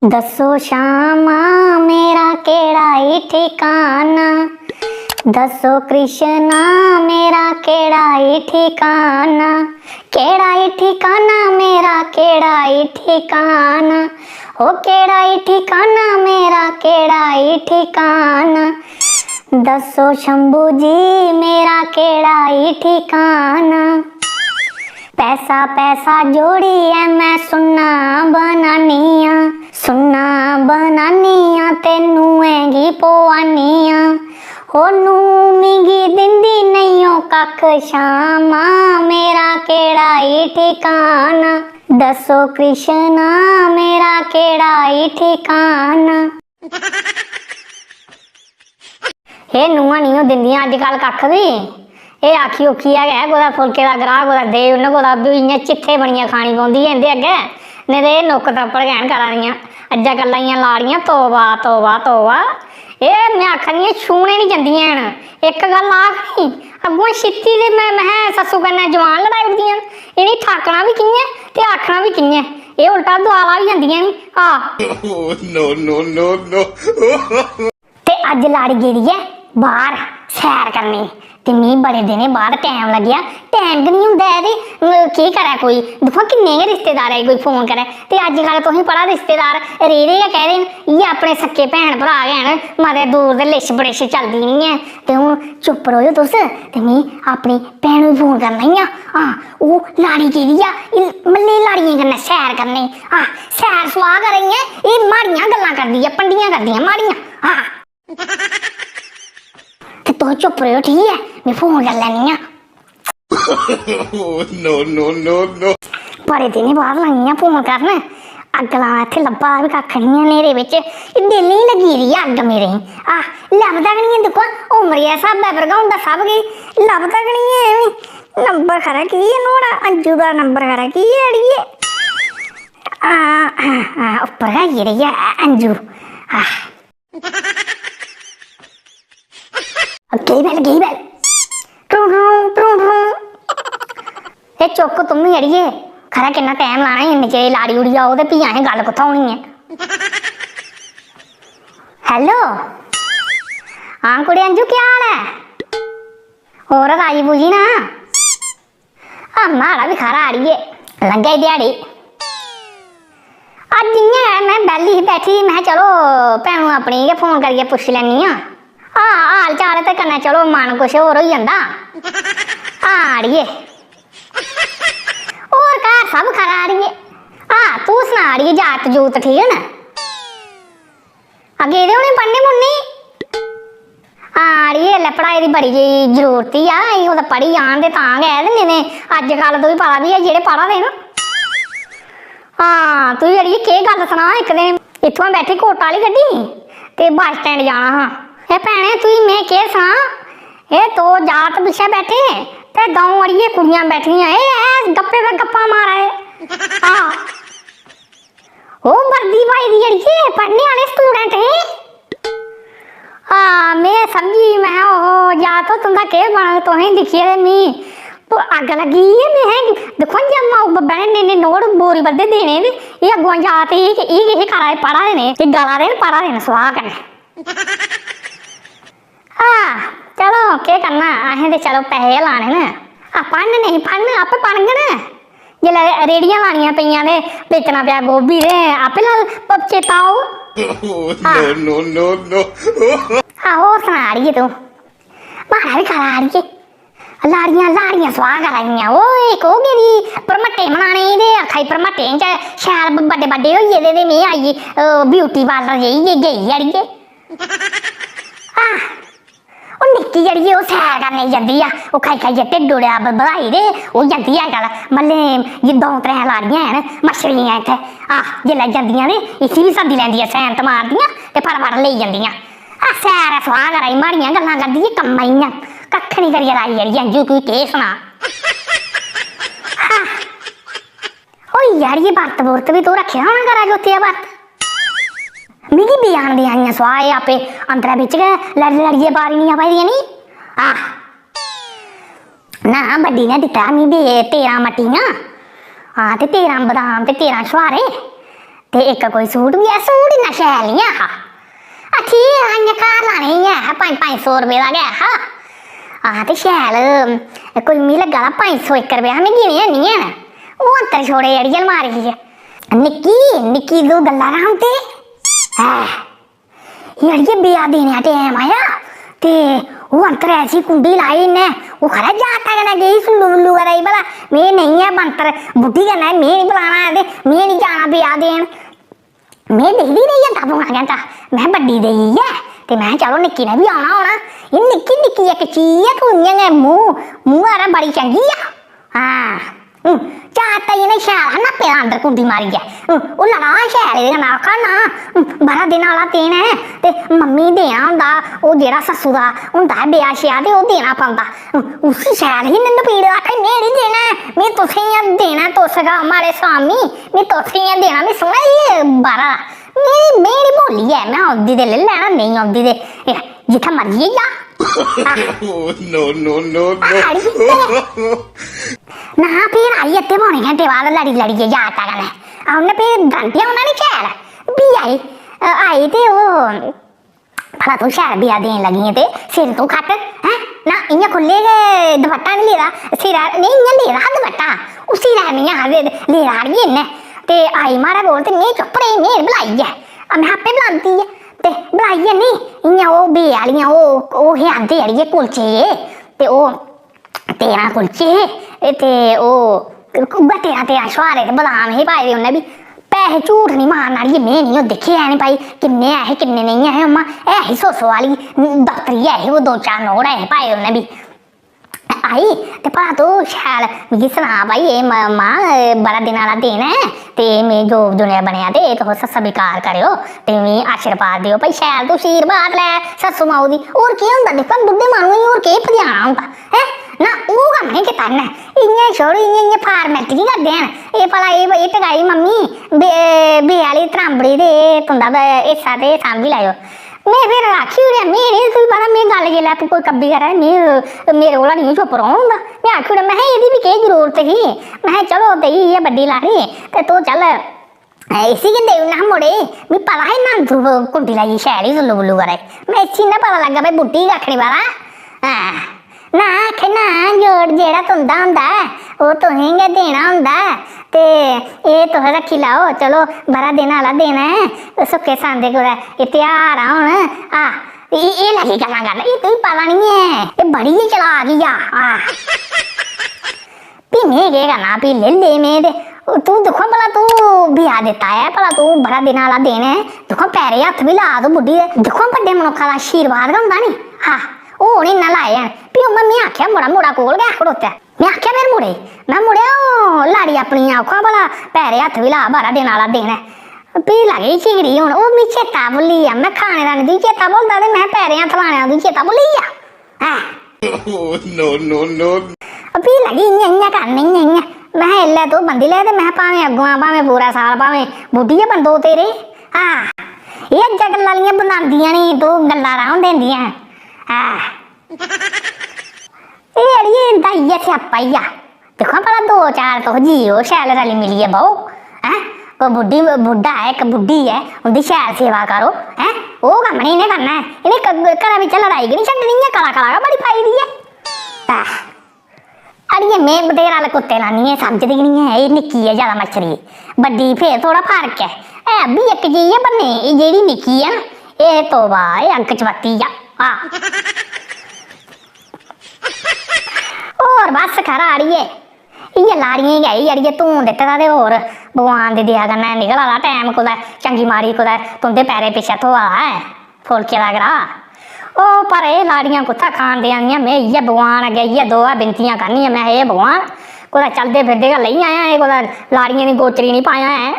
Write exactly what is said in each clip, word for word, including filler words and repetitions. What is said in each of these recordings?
दस्सो श्यामा, मेरा केह्ड़ा ई ठिकाना, दस्सो कृष्णा, मेरा केह्ड़ा ई ठिकाना, केह्ड़ा ई ठिकाना, मेरा केह्ड़ा ई ठिकाना, ओ केह्ड़ा ई ठिकाना, मेरा केह्ड़ा ई ठिकाना, दस्सो शंभू जी, मेरा केह्ड़ा ई ठिकाना। पैसा पैसा जोड़ियै मैं सुन्ना बनानी आं, सुन्ना बनानी आं ते नूहें गी पोआनी आं। ओ नूह मिगी दिंदी नेईं ओ कक्ख श्यामा, मेरा केह्ड़ा ई ठिकाना। दस्सो कृष्णा, मेरा केह्ड़ा ई ठिकाना। हे नूहां निं ओ दिंदियां अजकल कक्ख बी। एह् आखी उक्खियै गै कुतै फुलके दा ग्राह् कुतै देई ओड़न, कुतै बी इ'यां चित्थे बनियै खानी पौंदी ऐ इं'दे अग्गें, नेईं ते एह् नुक्क त्रप्पड़ गै न करा दियां। अज्जै कल्लै दियां लाड़ियां, तौबा, तौबा, तौबा। एह् में आखा दी आं, छूह्ने निं जंदियां हैन। इक गल्ल आख निं, अग्गुआं छित्ती ते में, महैं सस्सू कन्नै जबान लड़ाई ओड़दियां न। इ'नें गी ठाकना बी कि'यां ते आखना बी कि'यां? एह् उल्टा दुआला होई जंदियां न। आ। Oh, no, no, no, no। ते अज्ज लाड़ी गेदी ऐ बाह्र सैर करने गी। ते मिगी बड़े दिनें बाद टैम लग्गेआ, टैम गै निं होंदा ऐ ते, अ, केह् करै कोई? दिक्खो, किन्ने गै रिश्तेदारें गी कोई फोन करै। ते अज्जकल तुसेंगी पता, रिश्तेदार रेह्दे गै कैह्दे न? इ'यै अपने सक्के भैन भ्राऽ गै न, मते दूर ते लिश बड़िश चलदी निं ऐ। ते हून चुप्प र'वेओ तुस, ते में अपनी भैनू गी फोन करना ई आं। हां, ओह् लाड़ी गेदी आ, एह् मल्ले लाड़ियें कन्नै सैर करने। हां, सैर सुआह् करै दियां, एह् माड़ियां गल्लां करदी ऐ, पंडियां करदियां माड़ियां। हां। ते तुस चुप्प र'वेओ, ठीक ऐ? में फोन करी लैन्नी आं। Oh, no, no, no, no। बड़े दिनें बाद लगी आं फोन करन। अग्ग लां, इत्थै लब्भा दा बी कक्ख निं ऐ न्हेरे बिच। एह् डेली लग्गी दी ऐ अग्ग मेरे गी। आह, लभदा गै निं ऐ। दिक्खो, उमरी दे स्हाबै पर गै होंदा सब किश, लभदा गै निं ऐ। नंबर खरै की ऐ नुहाड़ा, अंजू दा नंबर खरै की ऐ अड़िये। हां, हां, हां, उप्पर गै आई गेदी ऐ अंजू। आह। गेई बैल, गेई बैल। True, true, true, true. ए चुक्क तुम बी अड़िये, खरै किन्ना टैम लाना ई, इन्ने चिरे लाड़ी उड़ी आओ ते फ्ही असें गल्ल कुत्थै होनी ऐ। Hello। हां कुड़े अंजू, केह् हाल ऐ? होर राजी बुजी ना? हां, माड़ा बी खरा अड़िये, लंघे ध्याड़ी। अज्ज इ'यां गै में बेह्ली ही बैठी दी, महां चलो भैनू अपनी गै फोन करियै पुच्छी लैन्नी आं। हां, हाल चाल ते कन्नै चलो मन कुछ होर होई जंदा। हां अड़िये, होर घर सब खरा अड़िये। हां, तूं सना अड़िये, जागत जूगत ठीक न? आ, गेदे होने पढ़ने पुढ़ने? हां अड़िये, इसलै पढ़ाई दी बड़ी जरूरत ही आ, एह् कुतै पढ़ी जान ते तां गै, ते नेईं ते अज्जकल तुगी पता बी ऐ जेह्ड़े पढ़ा दे न। हां, तुगी अड़िये केह् गल्ल सनां, इक दिन इत्थुआं बैठी कोटा आह्ली गड्डी ते बस स्टैंड जाना हा। ए भैने, तुगी में केह् सनां, ए दो जागत पिच्छें बैठे ते द'ऊं अड़िये कुड़ियां बैठी दियां, ए, ए गप्पें पर गप्पां मारा दे। हां। ओह् वर्दी पाई दी अड़िये, पढ़ने आह्ले student हे। हां, में समझी, में, ओहो, जागतो, तुं'दा केह् बनग, तुसें दिक्खियै ते मी प-, अग्ग लग्गी गेई। में, दिक्खो, इ'यां माऊ बब्बै ने इन्ने, इन्ने नोट बोरी बद्धे देने ते एह् अग्गुआं जागत, एह्, एह् केह् करा दे, पढ़ा दे न, एह् गला दे न, पढ़ा दे न सुआह् कन्नै। हां, चलो, केह् करना, असें ते चलो पैसे गै लाने न। आ, पढ़न नेईं पढ़न, आपे पढ़ङन। जेल्लै रेह्ड़ियां लानियां पेइयां ते बेचना पेआ गोभी ते आपे ला-, प-, चेता औग। Oh, हां। No, no, no, no। आहो, होर सना अड़िये तूं। माड़ा बी खरा अड़िये। लाड़ियां, लाड़ियां सुआह् करा दियां। ओह् इक ओह् गेदी भरमट्टे बनाने गी ते आखा दी भरमट्टें च शैल ब-, बड्डे बड्डे होई गेदे ते में आई गेई, अ, beauty parlour जाइयै गेई अड़िये। आह, ओह् निक्की जेह्ड़ी ऐ, ओह् सैर करने गी जंदी ऐ, ओह् खाई खाइयै ढिड्ड ओड़ेआ ब-, बधाई दे, ओह् जंदी ऐ अज्जकल म्हल्ले, जे द'ऊं त्रै लाड़ियां हैन मच्छलियां इत्थै, आह, जेल्लै जंदियां ते इसी बी सद्दी लैंदियां, सैंत मारदियां ते फटाफट लेई जंदियां। आ सैर सुआह् करा दी, माड़ियां गल्लां करदी ऐ, कम्मै दियां, कक्ख निं करियै राजी जेह्ड़ी ऐ, अंजू तुगी केह् सनां। आह। होई गेआ अड़िये बर्त बुर्त बी, तूं रक्खे दा होना घरा जोते दा बर्त। मिगी बी आन दे आइयां सुआह्, एह् आपे अंदरै बिच्च गै लड़ी लड़ियै बारियां पाई दियां नी। आह। ना, बड्डी ने दित्ता मिगी तेरां मट्टियां। हां, ते तेरां बदाम ते तेरां छुहारे। ते इक कोई सूट बी ऐ, सूट इन्ना शैल निं ऐ हा। आ, ठीक हा, इ'यां घर लाने गी ऐ हा, पंज पंज सौ रपेऽ दा गै ऐ हा। आं, ते शैल, कोई मिगी लग्गा दा पंज सौ इक रपेऽ हा, में गिने हैनी हैन। ओह् अंतर छोड़े, अड़िये, अलमारी च। निक्की, निक्की, तूं गल्ला राम ते, ऐ। अड़िये, ब्याह् देने दा टैम आया ते ओह् अंतर ऐसी कुंडी लाई इन्नै, ओह् खरै जागतै कन्नै गेई सुल्लू बुल्लू करै दी, भला में नेईं ऐ बंतर, बुड्ढी कन्नै में निं बलाना ऐ ते में निं जाना ब्याह् देन। में दिखदी रेही अद्धा पौना घैंटा, में बड्डी देई ऐ ते में चलो निक्की ने बी औना होना। एह् निक्की निक्की इक चीज ऐ, तूं इ'यां गै मूंह्, मूंह् आह्ला बड़ी चंगी ऐ। हां, हूं, चार ताई ने शैल हा नप्पे दा अंदर कुंडी मारियै। हूं, ओह् लड़ा शैल एह्दे कन्नै, आखा ना, हूं, बारां दिन आह्ला दिन ऐ ते मम्मी देना होंदा ओह् जेह्ड़ा सस्सू दा होंदा ऐ ब्याह् श्याह् ते ओह् देना पौंदा। हूं, उसी शैल ही नपीड़, आखा, "में निं देना ऐ, में तुसें गै देना ऐ, तुस गै माड़े स्वामी, में तुसें गै देना।" में सुनेआ एह् बारा, में निं, में निं बोली ऐ, में औंदी ते लेई लैना, नेईं औंदी ते, एह्, जित्थै मर्जी जा। Oh, no, no, no, no। अड़िये, ना, फिर आई अद्धे पौने घैंटे बाद लड़ी लड़ियै जागता कन्नै। उन्नै फिर दंदे औना निं शैल। फ्ही आई, अ, आई ते ओह्, "भला तूं शैल ब्याह् देन लगी ऐं ते सिर तूं खट्ट, हैं? ना, इ'यां खु'ल्ले गै दपट्टा निं लेदा, सिरै, नेईं, इ'यां लेदा हा दपट्टा, उसी लै निं हा लेदा अड़िये इन्नै।" ते आई मारै कोल ते में चुप्प रेही, में निं बलाई ऐ। आ, में आपें बलांदी ऐ। ते बलाई ऐ निं, इ'यां ओह् बे आह्लियां, ओह्, ओह् हे आंदे अड़िये कुल्चे जे, ते ओह् तेरां कुल्चे हे, ते ओह् उ'ऐ तेरां, तेरां छुहारे ते बदाम हे पाए दे उ'न्नै बी। पैसे झूठ निं मारना अड़िये, में निं ओह् दिक्खे हैन भाई, किन्ने ऐ हे, किन्ने नेईं ऐ हे। उ'आं है ही सौ सौ आह्ली दफ्तरी ऐ ही, ओह् दो चार नोट ऐ हे पाए दे उ'न्नै बी। आई ते भला तूं शैल मिगी सना भाई, एह् म-, मां, एह् बड़ा दिन आह्ला दिन ऐ, ते में जो दुनिया बनेआ ते एह् तुस स्वीकार करेओ ते मिगी आशीर्वाद देओ भाई। शैल तूं आशीर्वाद लै सस्सू माऊ दी, होर केह् होंदा? दिक्खो, बुड्ढे माह्नुएं गी होर केह् पजाना होंदा, हैं? ना, ओह् कम्म निं कीता इ'न्नै। इ'यां छोड़ो, इ'यां, इ'यां formality निं करदे हैन। एह् भला, एह्, एह् टकाई मम्मी, बे-, बे आह्ली त्रांबड़ी ते एह् तुं'दा ब-, हिस्सा ते एह् सांभी लैएओ। में फिर आखी ओड़ेआ, "में निं तुगी पता, में गल्ल जेल्लै आपूं कोई कब्बी करै, में, मेरे कोला निं चुप्प रौह्न होंदा।" में आखी ओड़ेआ, महां, "एह्दी बी केह् जरूरत ही?" महां, "चलो, देई गेई ऐ बड्डी लाड़ी, ते तूं चल, इसी गै देई ओड़ना हा मुड़े गी। मी पता हा, इन्ना कुंडी लाइयै शैल ही सुल्लू बुल्लू करै। में इसी इन्ना पता लग्गा भाई, बुड्ढी गै आखने वाला। हां।" ना, आखे ना, जोड़ जेह्ड़ा तुं'दा होंदा ऐ, ओह् तुसें गै देना होंदा ऐ। ते एह् तुस रक्खी लैओ, चलो, बड़ा दिन आह्ला दिन ऐ, सुक्के सांदे कुतै एह् तेहार औन। आ, एह्, एह् लगी गल्लां करन, एह् तुगी पता निं ऐ, एह् बड़ी गै चलाक ही आ। आ। फ्ही में केह् करना, फ्ही लेई ले में ते, तूं दिक्खो भला, तूं ब्याह् दित्ता ऐ, भला तूं बड़ा दिन आह्ला दिन ऐ, दिक्खो पैरें हत्थ बी ला तूं बुड्ढी दे, दिक्खो बड्डे मनुक्खा दा आशीर्वाद गै होंदा नी। हा, ओह् निं इन्ना लाए हैन। फ्ही उ'आं में आखेआ, मुड़ा, मुड़ा कोल गै खड़ोतै। में आखेआ फिर मुड़े गी, में, "मुड़ेआ, ओह् लाड़ी अपनी गी आखो भला पैरें हत्थ बी ला, बड़ा दिन आह्ला दिन ऐ।" फ्ही लगी चिगड़ी हून, ओह् मिगी चेता भुल्ली गेआ, में खाने दा निं तुगी चेता भुलदा ते में पैरें हत्थ लाने दा तुगी चेता भुल्ली गेआ? हैं? Oh, no, no, no। फ्ही लगी इ'यां, इ'यां करन, इ'यां, इ'यां। में एल्लै तूं बंदी लै ते में भामें अग्गुआं, भामें पूरा साल, भामें बुड्ढी गै बंदो तेरे। हां, एह् अज्जै कल्लै आह्लियां बनांदियां निं, तूं गल्लां रौह्न दिंदियां। हां। एह् अड़िये, इं'दा इ'यै स्यापा ही आ। दिक्खो हां भला, दो चार तुस जियो, शैल रली मिलियै ब'वो, हैं? कोई बुड्ढी, बुड्ढा ऐ, इक बुड्ढी ऐ, उं'दी शैल सेवा करो, हैं? ओह् कम्म निं इ'नें करना ऐ। इ'नें क-, घरै बिच्च लड़ाई गै निं छड्डनी, इ'यां कला, कला गै बड़ी पाई दी ऐ। ऐ। अड़िये, में बथेरा लकुत्ते लान्नी आं, समझदी गै निं ऐ, एह् निक्की ऐ जैदा मच्छरी, बड्डी फेर थोह्ड़ा फर्क ऐ। है बी इक जेही ऐ, पर नेईं, एह् जेह्ड़ी निक्की ऐ ना, एह् तौबा, एह् अग्ग च बत्ती ऐ। हां। होर बस खरा अड़िये, इ'यै लाड़ियें गै, इ'यै अड़िये धून दित्ते दा ते होर भगवान दी दया कन्नै निकला दा टैम, कुतै चंगी माड़ी कुतै तुं'दे पैरें पिच्छें थ्होआ दा ऐ फुलके दा ग्राह्। ओह् पर एह् लाड़ियां कुत्थै खान देआ दियां, में इ'यै भगवान अग्गें इ'यै दुआ बिनतियां करनी आं, में, "हे भगवान, कुतै चलदे फिरदे गै लेई आयां, एह् कुतै लाड़ियें दी गोचरी निं पायां ऐ।"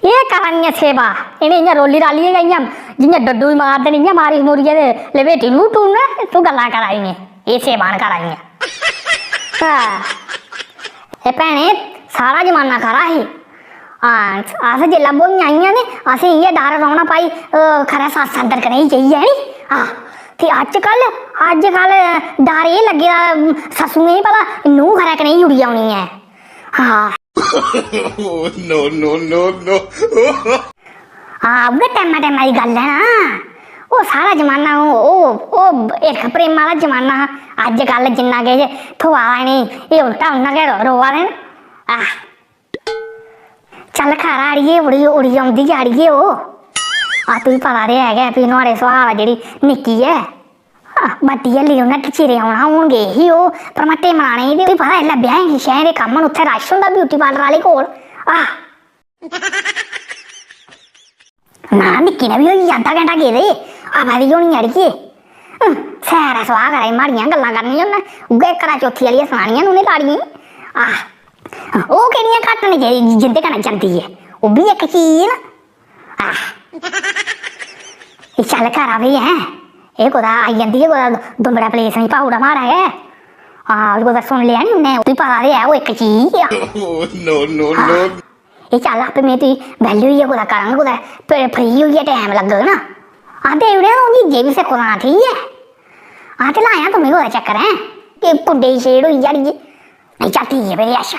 एह् करा दियां सेवा, इ'नें इ'यां रोली रालियै गै इ'यां जि'यां डड्डू गी मारदे न, इ'यां मारी मूरियै ते लपेटी लूटू ने, तूं गल्लां करा दियां, एह् सेवा न करा दियां। हां। एह् भैने, साढ़ा जमाना खरा ही। हां, अस जेल्लै ब्होइयां आइयां ते असें इ'यै डर रौह्ना भाई, अ, खरै सस्स अंदर कनेही जेही ऐ नी। हां, ते अज्जकल, अज्जकल डर एह् लग्गे दा सस्सुएं गी भला नूंह् खरै कनेही उठी औनी ऐ। हां। Oh, no, no, no, no. हां, उ'ऐ टैमा टैमा दी गल्ल ऐ ना। ओह् सारा जमाना, ओह् ओह् ओह् हिरख प्रेम आह्ला जमाना हा। अज्जकल जिन्ना किश थ्होआ दा इ'नेंगी, एह् उल्टा उन्ना गै रो- रोआ दे न। आह, चल खरा अड़िये, उड़ी उड़ी औंदी ऐ अड़िये ओह्। आ, तुगी पता ते है गै, फ्ही नुहाड़े सुभाऽ दा जेह्ड़ी निक्की ऐ। आह, बत्ती हल्ली उन्नै चिरे औना, हून गेई ही ओह् परमट्टे मलाने गी, ते तुगी पता इसलै ब्याहें गी शैहें दे कम्म न, उत्थै रश होंदा ब्यूटी पार्लर आह्ले कोल। आह। ना, निक्की ने बी होई गेआ अद्धा घैंटा गेदे, आवा दी होनी अड़िये। हं, सैरै सुआह् करै, माड़ियां गल्लां करनियां उन्नै, उ'ऐ घरा चौथी आह्लियां सनानियां न उ'नें लाड़ियें गी। आह, ओह् केह्ड़ियां घट्ट न जे-, जिं'दे कन्नै जंदी ऐ, ओह् बी इक चीज न। आह, एह् चल करा भाई, हैं, एह् कुतै आई जंदी ऐ, कुतै दुंबड़ा प्लेस निं पाई ओड़ा माड़ा गै। हां, कुतै सुन लेआ निं उन्नै, तुगी पता ते है ओह् इक चीज ऐ। Oh, no, no, no. एह् चल, आपे में तुगी बेह्ली होइयै कुतै करां, कुतै फ्री होइयै टैम लग्गग ना। हां, देई ओड़ेआ तूं जीजे बी सिक्को तां, ठीक ऐ। हां, ते लायां तूं बी कुतै चक्कर, हैं? ते कुंडे दी छेड़ होई जानी ऐ। नेईं, चल ठीक ऐ, फिर अच्छा।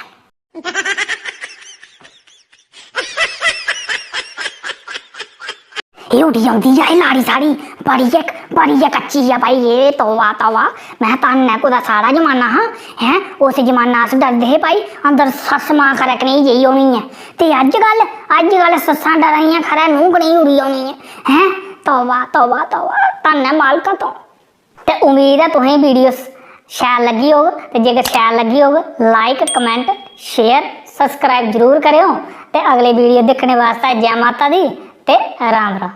एह् उठी औंदी ऐ, एह् लाड़ी साढ़ी बड़ी गै, बड़ी गै कच्ची ऐ भाई। एह् तौबा, तौबा। में धन्न ऐ, कुतै साढ़ा जमाना हा, हैं? उस जमाना अस डरदे हे भाई, अंदर सस्स मां खरै कनेही जेही होनी ऐ। ते अज्जकल, अज्जकल सस्सां डरा दियां, खरै नूंह् कनेही उठी औनी ऐ, हैं? तौबा, तौबा, तौबा। धन्न ऐ मालका तूं। ते उम्मीद ऐ तुसेंगी वीडियो शैल लग्गी होग, ते जेकर शैल लग्गी होग, like, comment, share, subscribe जरूर करेओ। ते अगले वीडियो दिक्खने बास्तै जै माता दी ते राम राम।